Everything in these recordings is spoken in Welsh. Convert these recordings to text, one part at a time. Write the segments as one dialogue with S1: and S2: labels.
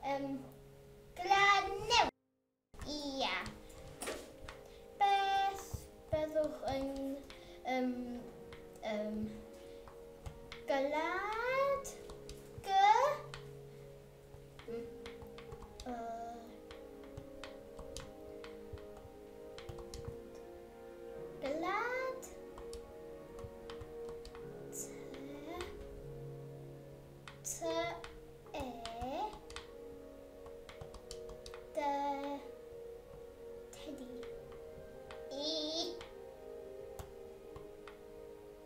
S1: Gwlad newydd. Ia. Beth byddwch yn glad g glad t t e d teddy e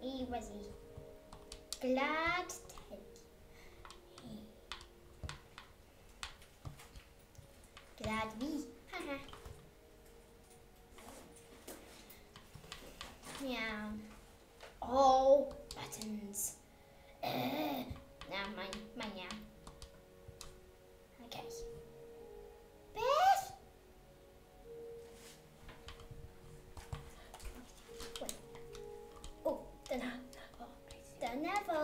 S1: e was e glad teddy. Glad fi. Haha. Iawn. Oh, buttons. Na, mae'n iawn. Okay. Beth? O, dyna. Dyna fo.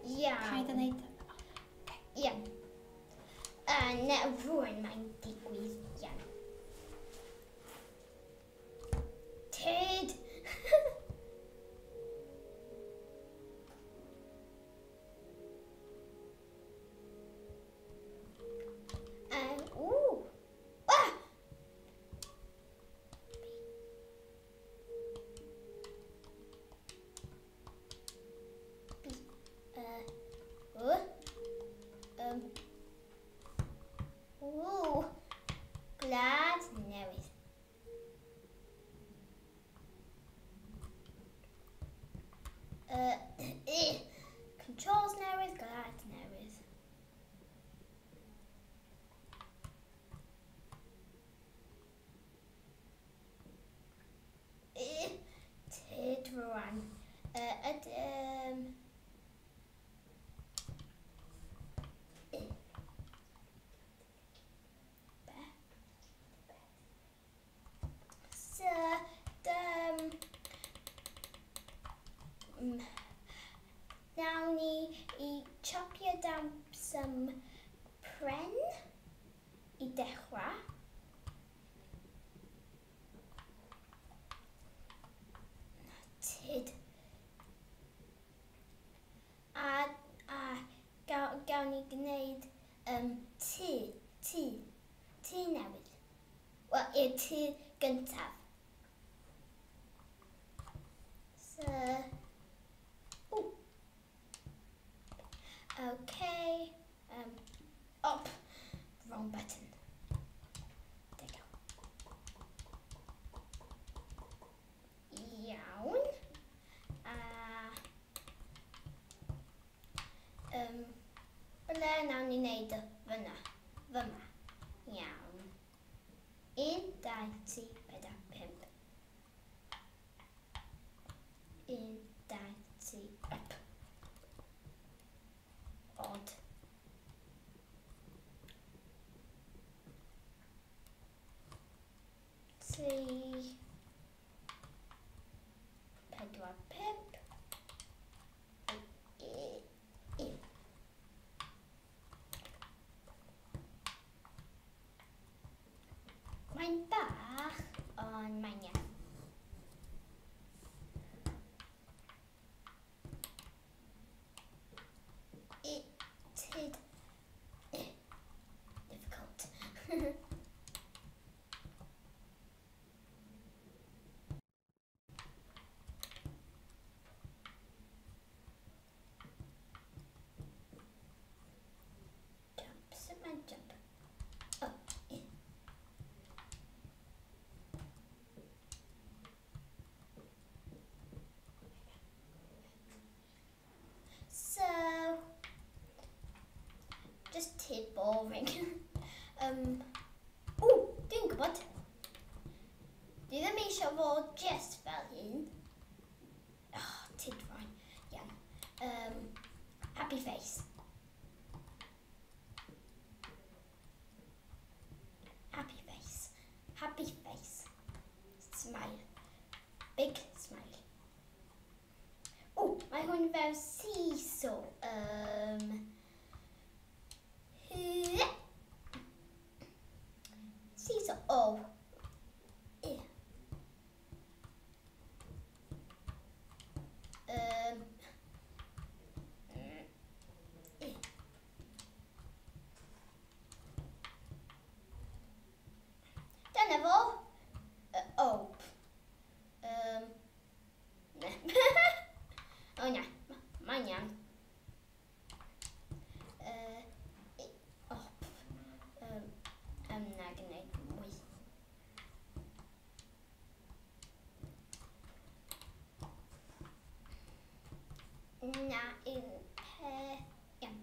S1: Iawn.
S2: Paid â neud.
S1: Iawn. Na, rŵan mae'n digwydd. Iawn. Tyd! Ooh! Ah! B. Ooh! Glad newydd. Controls newydd, glad newydd. Tyd rwan. So, nawn ni i chopio down some pren i dechrau. Tyd. A gawn ni gwneud tŷ newydd. Wel, i'r tŷ gyntaf. So, ooh. Okay. Up. Wrong button. There you go. Iawn. A ble nawn ni wneud y fyna? Fyma. Iawn. 1, 2, 3, 4, 5. 1, 2, 3, up. Odd. 3, 4, 5. 1. Mae'n bach, ond mae'n iawn. Tyd. Difficult. Jump, sut mae'n jump? Oh, So, just too boring. Ooh, dwi'n gwybod. Dwi ddim eisiau fod just fel hyn. Oh, tyd rwan. Iawn. Happy face. Happy face. Happy face. Smile. Big smile. Oh, mae hwn fel seesaw. Na, un peth. Iawn.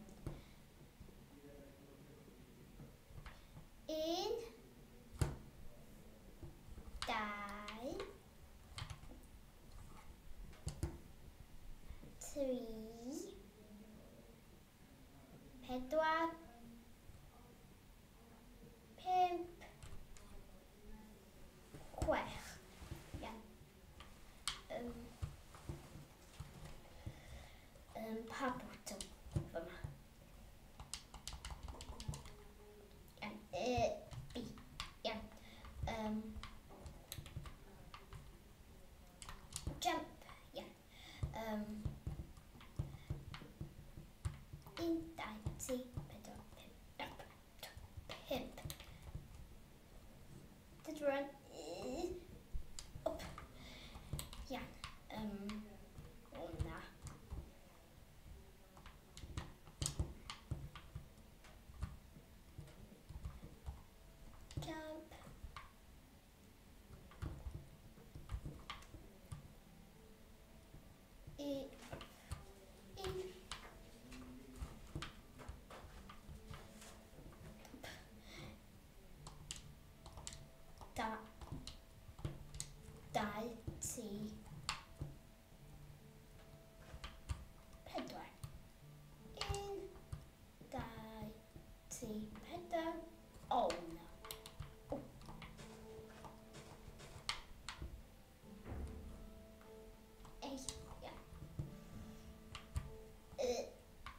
S1: 1, 2, 3, 4, 5, 6. Iawn. Pa bwtwm fyma? Iawn. B. Iawn. Jump. Iawn. 1, 2, 3, 4, 5. 5. Did run. Up. Iawn. O na. Jump. E, un. 2, 3, 4. 1, 2, 3, 4. Oh no. Oh. Ei, yeah.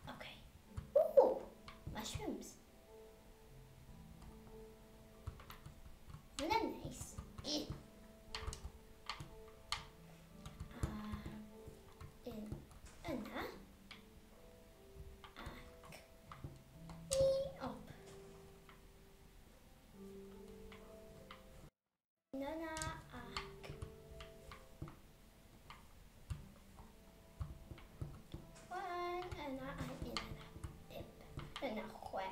S1: Okay. Ooh, mushrooms. Hwnna'n neis. A un yna. Ac i op. Un yna ac one yna a un yna. 5. Yna 6.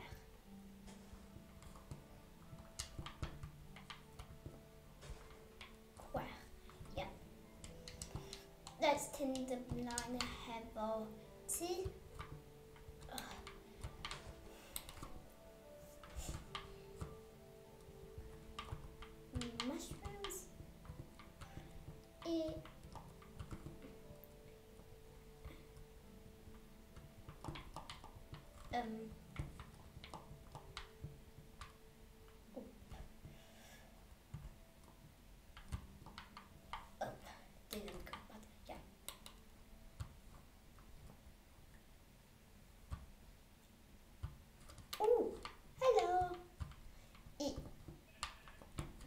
S1: 6. Ie. Let's tynnu ymlaen hefo ti. Mushrooms. E. Up. Dwi ddim yn gwybod. Iawn. Ooh, hello. E.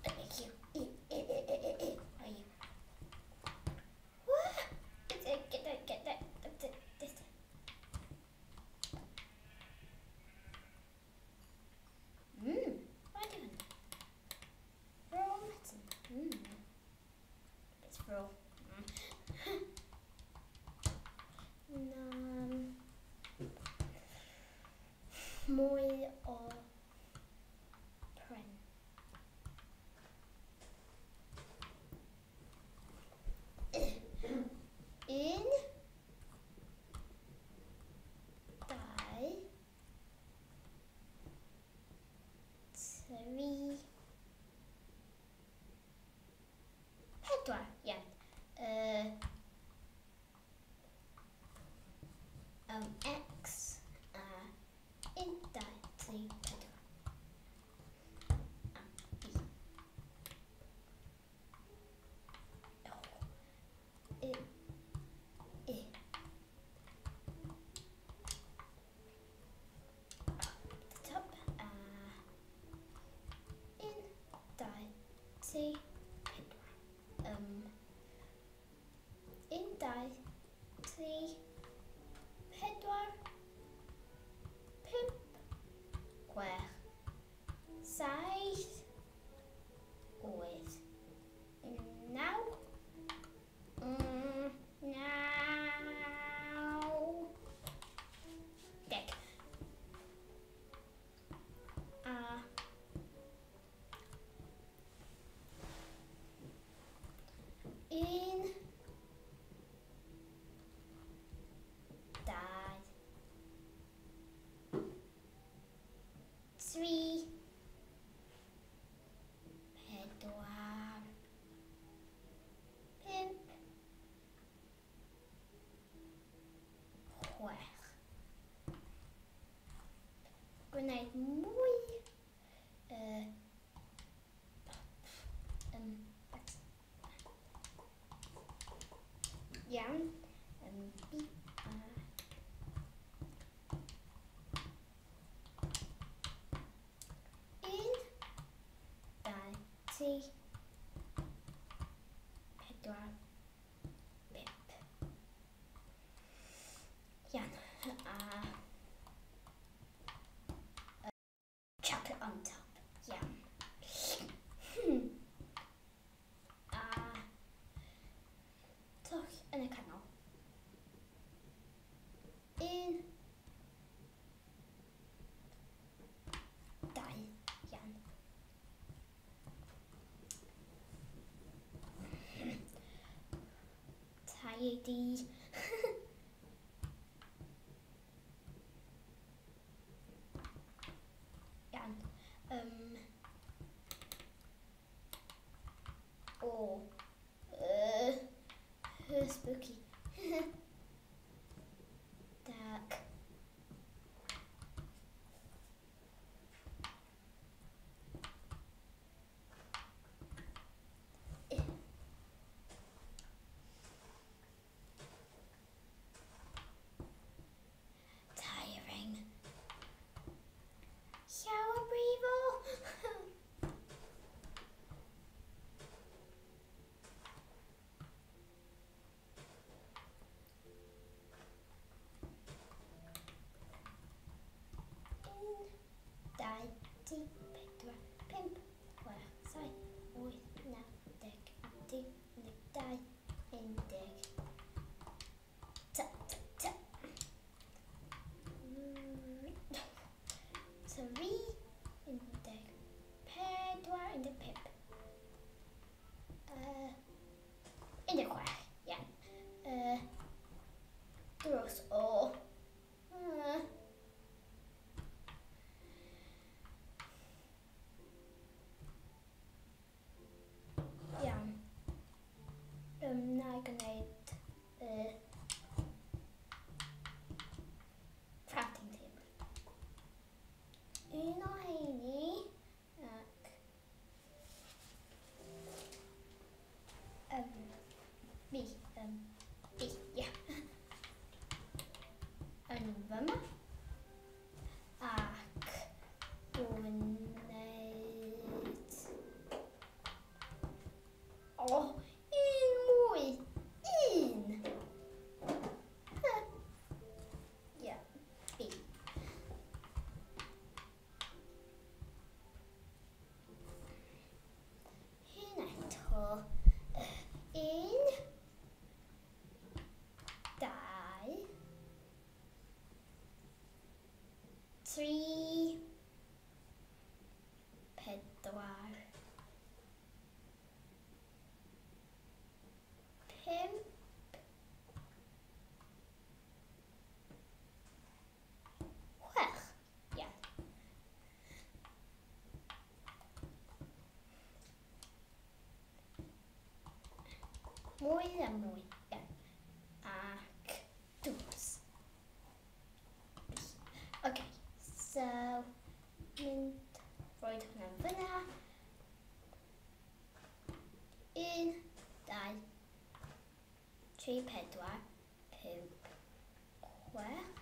S1: Thank you. E, E, E, E, E, E. Are you? What? Get it, get it, get it, get it, get it. What are you doing? Raw mutton. It's raw. Na. Mwy o pren. 1, 2, 3, 4. Iawn. X a 1, 2, Gwneud mwy. Iawn. B, A. 1, 2, 3, 4, 5. Iawn. A chocolate on top. Iawn. A twll yn y canol. 1, 2, iawn. Tidy. Iawn. O. Spooky. Dark. Tiring. Shower brifo. 1, 2, 3, 4, 5, 6, 7, 8, 9, 10, 11, 12, 1. T, T, T. 3, 14, 15. 16, iawn. Dros o. Iawn. Na i gwneud crafting table. Un o heini ac B, B, ie. Yn fyma. Ac gwneud... O, un mwy! Un! Ie, B. Hyn eto. 1, 2, 3, 4, 5, 6. Iawn. Mwy a mwy. Iawn. Ac drws. OK, so mynd roed hwnna'n fyna. 1, 2, 3, 4, 5, 6.